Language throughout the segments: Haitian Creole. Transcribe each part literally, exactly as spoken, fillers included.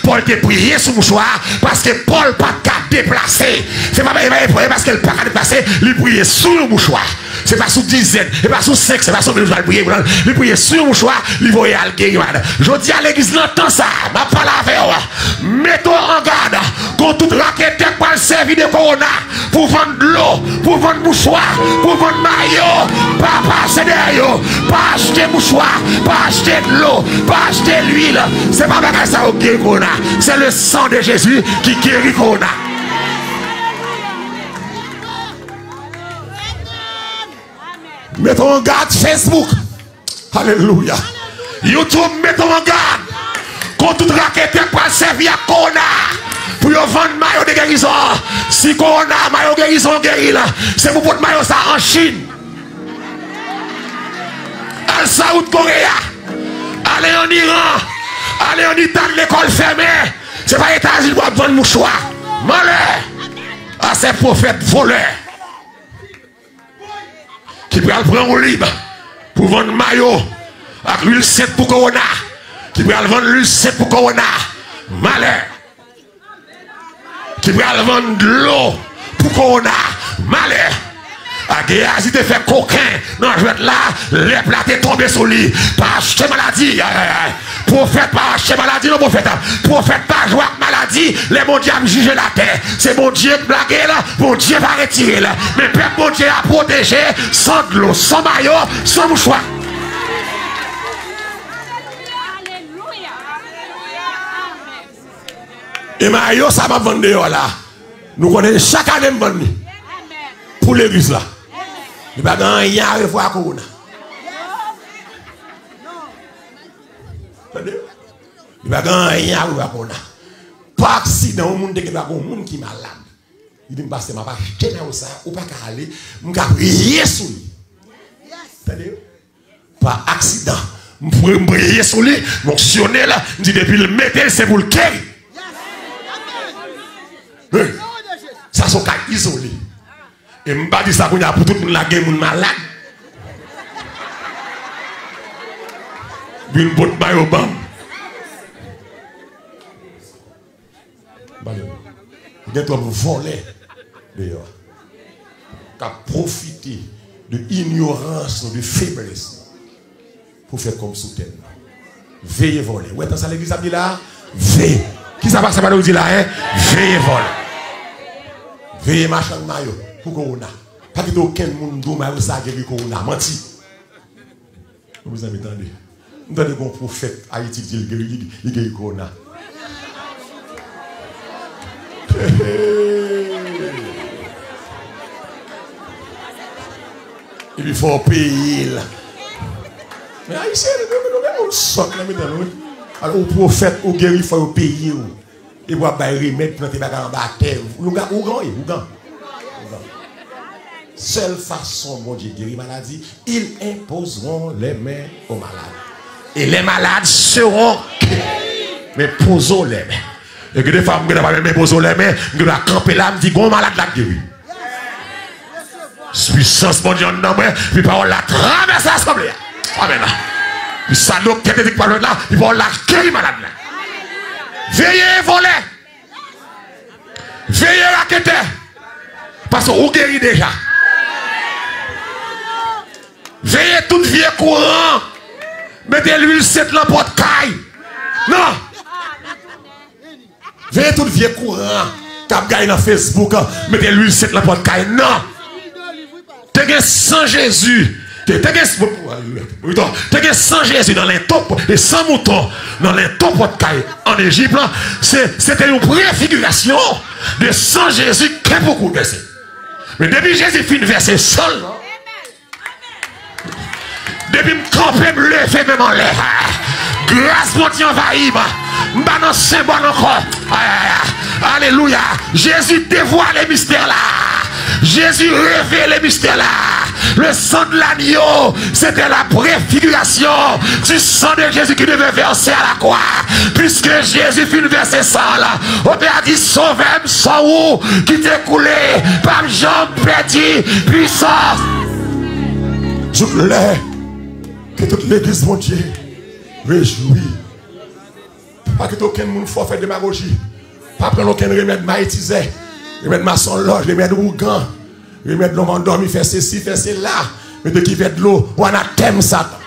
Pòl te priye sou mouchwa a, paske Pòl pa t ka deplase. Se pa, e pa, e pa, e paske l pa ka deplase, li priye sou yon mouchwa. Se pa sou dizèn, se pa sou senk, se pa sou mil mouchwa, li priye, li priye sou yon mouchwa, li voye al geri malad. Jodi a, legliz nan tan sa a, m ap pale avè w. Mete w an gad kont tout raketè k pral sèvi de kowona pou vann dlo, pou vann mouchwa, pou vann mayo. Pa pase dèyè yo. Pa achte mouchwa, pa achte dlo, pa achte lwil. Se pa bagay sa yo ki geri kowona. C'est le sang de Jésus qui guérit kowona. Mete w an gad Facebook. Alelouya. YouTube, mete w an gad kont tout raketè k pral sèvi ak kowona pou yo vann mayo de gerizon. Si kowona, mayo gerizon geri l, se pou pot mayo sa an Chin. Al South Korea. Ale ann Iran. Ale ann Itali, lekòl fèmen. Se pa Etazini w ap vann mouchwa. Malè a sè pwofèt vòlè ki pral pran woulib pou vann mayo ak lwil sent pou kowona, ki pral vann lwil sent pou kowona. Malè. Ki pral vann dlo pou kowona. Malè. A Geyazi te fè koken nan jwèt la, lèp la te tonbe sou li. Pa achte maladi. Ay, ay, ay. Pwofèt pa achte maladi, non, pwofèt. Pwofèt pa jwe ak maladi. Lè Bondye ap jije latè, se Bondye k lage l, Bondye va retire l. Men pèp Bondye a pwoteje san dlo, san mayo, san mouchwa. E mayo sa m ap vann deyò la, nou konnen chak ane m vann li pou legliz la. Li pa gen anyen a revwa ak kowona. Tande? Li pa gen anyen a wè ak kowona. Pa aksidan, yon moun te gen dwa gen yon moun ki malad. Li di m, "Pastè, m ap achte mayo sa, ou pa ka ale, m ka priye sou li." Tande? Pa aksidan, m pri-, m priye sou li, m onksyone l, m di, "Depi l mete l, se pou l geri." Wi. Sa se yon ka izole. E m pa di sa kounye a pou tout moun la gen moun malad. Vin pot mayo ban m. Gen twòp vòlè deyò k ap pwofite de inyorans nou, de feblès nou, pou fè kòb sou tèt nou. Veye vòlè. Ou wè tan sa legliz ap di la? Veye. Kisa pastè Mario di la, en? Veye vòlè. Veye machann mayo pou kowona. Pa kite okenn moun di w mayo sa geri kowona. Manti. Mezanmi, tande. M tande gon pwofèt Ayiti ki di l geri, li, li geri kowona. Epi fò w peye l. Men Ayisyen, nou, nou, nou gen moun sòt nan mitan nou, wi. Alò, ou pwofèt, ou geri, fò yo peye w. Epi w ap bay remèd, plante bagay anba tè. Ougan, ougan, wi, ougan. Ougan. Sèl fason Bondye geri maladi, ils imposeront les mains aux malades. Et les malades seront guéris. Men poze w lè men. E gen de fwa, m gen dwa pa menm poze w lè men, m gen dwa kanpe la, m di, "Gon malad la k geri." Pwisans Bondye anndan mwen, epi pawòl la travèse asanble a. Amèn. Epi sa doktè te di k pa jwenn la, epi pawòl la geri malad la. Veye vòlè. Veye raketè. Paske ou geri deja. Veye tout vye kouran. Mete lwil sent nan pòt kay. Non. Veye tout vye kouran k ap gaye nan Facebook, mete lwil sent nan pòt kay. Non. Te gen san Jezi. Te, te gen, te gen san Jezi nan lento, e san mouton nan lento pòt kay an Ejip lan. Se, se te yon prefigirasyon de san Jezi k gen pou kou vèse. Men depi Jezi fin vèse san l lan, depi m kanpe, m leve men m anlè. Gras Bondye anvayi m. M pa nan senbòl ankò. Ay, ay, ay. Alelouya. Jezi devwale mistè la. Jésus révèle mystère là. Le sang de l'agneau, c'était la préfiguration du sang de Jésus qui devait verser à la croix. Puisque Jésus fin vèse san l, Pè a di, Sovè m, san ou ki te koule p ap janm pèdi pwisans. Jouk lè ke tout legliz Bondye rejwi. Pa kite okenn moun fè w fè demagoji. Pa pran okenn remèd mayitizè, remèd masonlòj, remèd ougan, remèd lonm andòmi, fè sesi, fè sela, mete kivèt dlo, ou anatèm Satan.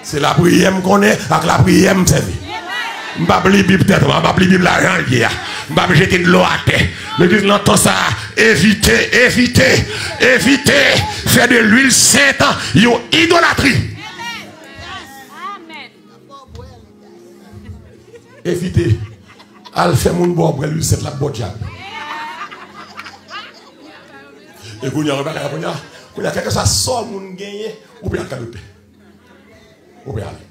Se lapriyè m konnen, ak lapriyè m sèvi. M p ap li Bib tèt anba, m p ap li Bib la jan l ye a. M p ap jete dlo atè. Legliz nan tan sa a, evite, evite, evite fè de lwil sent yon idolatri. Evite al fè moun ba w bwè lwil sent l ap ba w dyab. E kounye a, yon bagay la, kounye a, kounye a, kèlkeswa sa moun genyen, ou pè al ka doktè. Ou pè ale.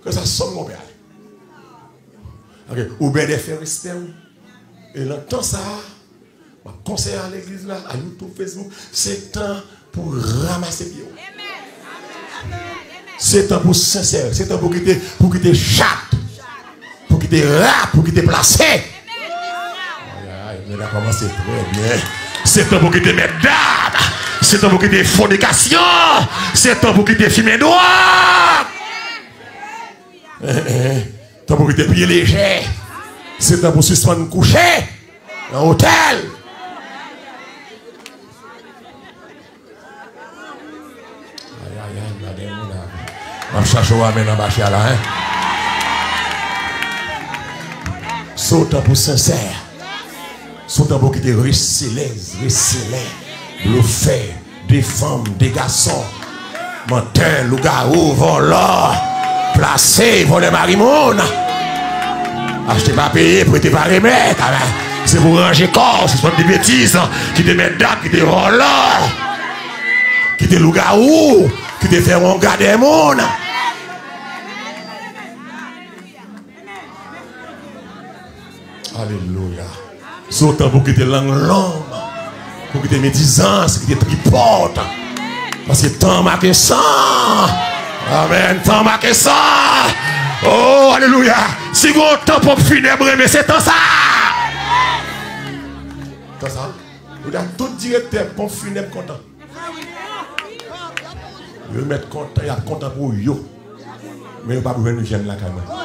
Kèlkeswa sa moun, ou pè ale. Ok, ou bèdè fè respè w. E nan tan sa a, m ap konseye a legliz la, a YouTube, Facebook, se tan pou ranmase pye w. Se tan pou sensè, se tan pou kite, pou kite chat, pou kite rat, pou kite plase. Ay, ay, ay, nèg la kòmanse trè byen. Se tan pou kite mètdam, se tan pou kite fònikasyon, se tan pou kite fimen dwòg. Tan pou kite pye lejè. Se tan pou sispann kouche nan otèl. Ay, ay, ay, gade moun la. M ap chache w amèn anba chè a la, en. Se yon tan pou sensè. Se yon tan pou kite reselèz, reselè, blofè, de fanm, de gason, mantè, lougawou, vòlò, plase, vòlè mari moun. Achte pa peye, prete pa remèt. A, se pou ranje kò w, sispann di betiz, kite mètdam, kite vòlò, kite lougawou, kite fè wonga dèyè moun. Alelouya. Se yon tan pou kite lang long, pou kite medizans, kite tripòt. Paske tan make san. Amèn. Tan make san. Oh, alelouya. Si gon tan ponp finèb renmen, se tan sa. Tan sa. Ou di a tout direktè ponp finèb kontan. Yo mèt kontan, y ap kontan pou yo. Men yo p ap jwenn jèn lakay mwen.